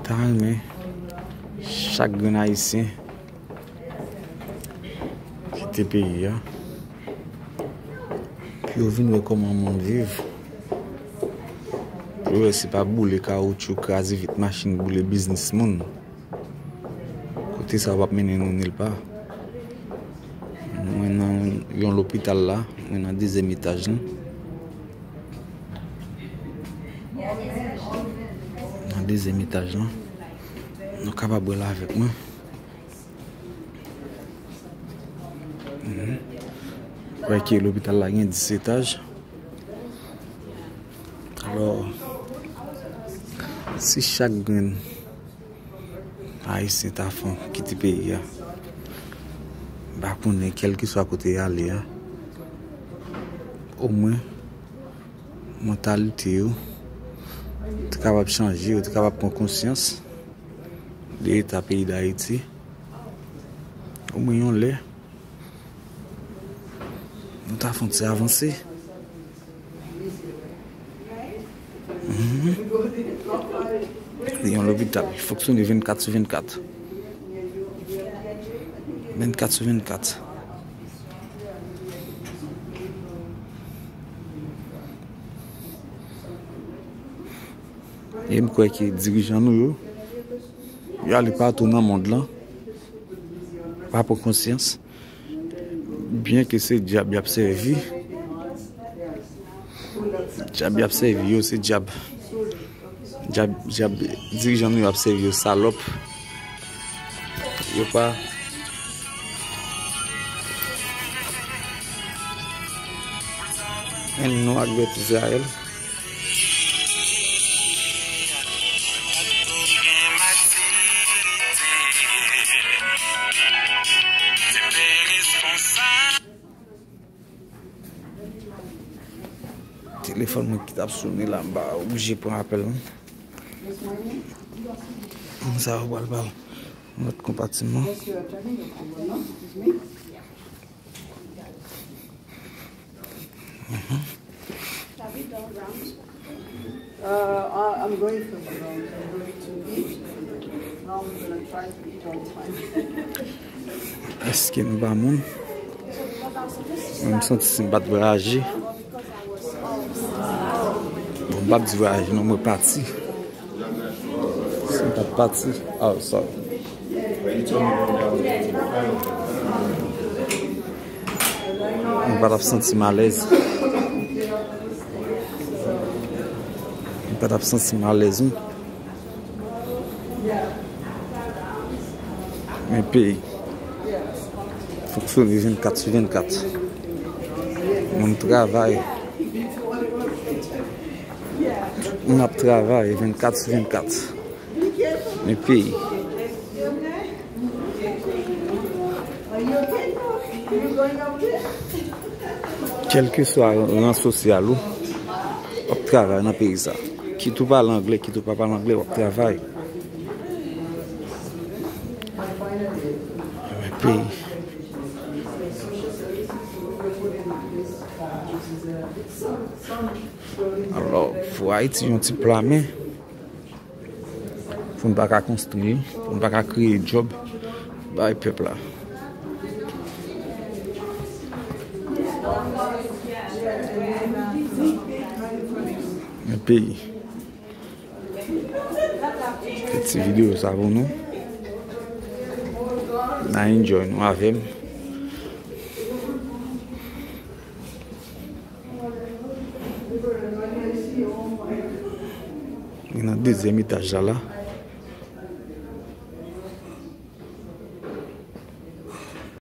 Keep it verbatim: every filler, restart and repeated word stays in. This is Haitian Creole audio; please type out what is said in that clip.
Ta renmen chak grenn Ayisyen kite peyi a pou yo vin wè kòman moun viv. Pou yo wè si pa boule kawoutchou, kraze vit machin, boule biznis moun. Kote sa a p ap mennen nou nilpa. Mwen nan yon lopital la, mwen nan dezyèm etaj lan. Nan dezyèm etaj lan. Nou kapab wè l avèk mwen. Mhm. Kwè ke lopital la gen dis etaj. Alò, si chak grenn Ayisyen ta fon kite peyi a, m pa konnen kèlkeswa kote y ale a, omwen mantalite yo te kapab chanje, yo te kapab pran konsyans de eta peyi Dayiti. Omwen yon lè, nou ta fon ti avanse. Mhm. Li yon lopital, li fonksyone vennkat sou vennkat. Vennkat sou vennkat. E m kwè ke dirijan nou yo, yo ale patou nan mond lan, pa pran konsyans. Byen ke se dyab y ap sèvi, dyab y ap sèvi yo, se dyab, dyab, dyab dirijan nou yo ap sèvi yo, salòp. Yo pa enn nou ak bèt Izrayèl. Telefòn mwen ki t ap sone la, m pa oblije pran apèl mwen. Sa yo pral ba yon lòt konpatiman. Mhm. Uh, I- I'm going for the round. I'm going to eat. Now I'm gonna try to eat on time. Èske nou pa moun? Mwen, m santi si m pa t vwayaje. Bon, m pa t di vwayaje, non, mwen pati. Si m pa t pati, oh, sorry. M pa t ap santi m alèz. M pa t ap santi m alèz, wi. Men peyi fonksyone vennkat sou vennkat. Moun travay. Moun ap travay vennkat sou vennkat. Men peyi. Kèlkeswa ran sosyal ou, w ap travay nan peyi sa. Kit ou pale anglè, kit ou pa pale anglè, w ap travay. Men peyi. Alò, pou Ayiti yon ti pla men, pou n pa ka konstwi, pou n pa ka kreye djòb bay pèp la. Men peyi. Fè ti videyo sa pou nou. N a enjoy nou avè m. Mwen nan dezyèm etaj la la.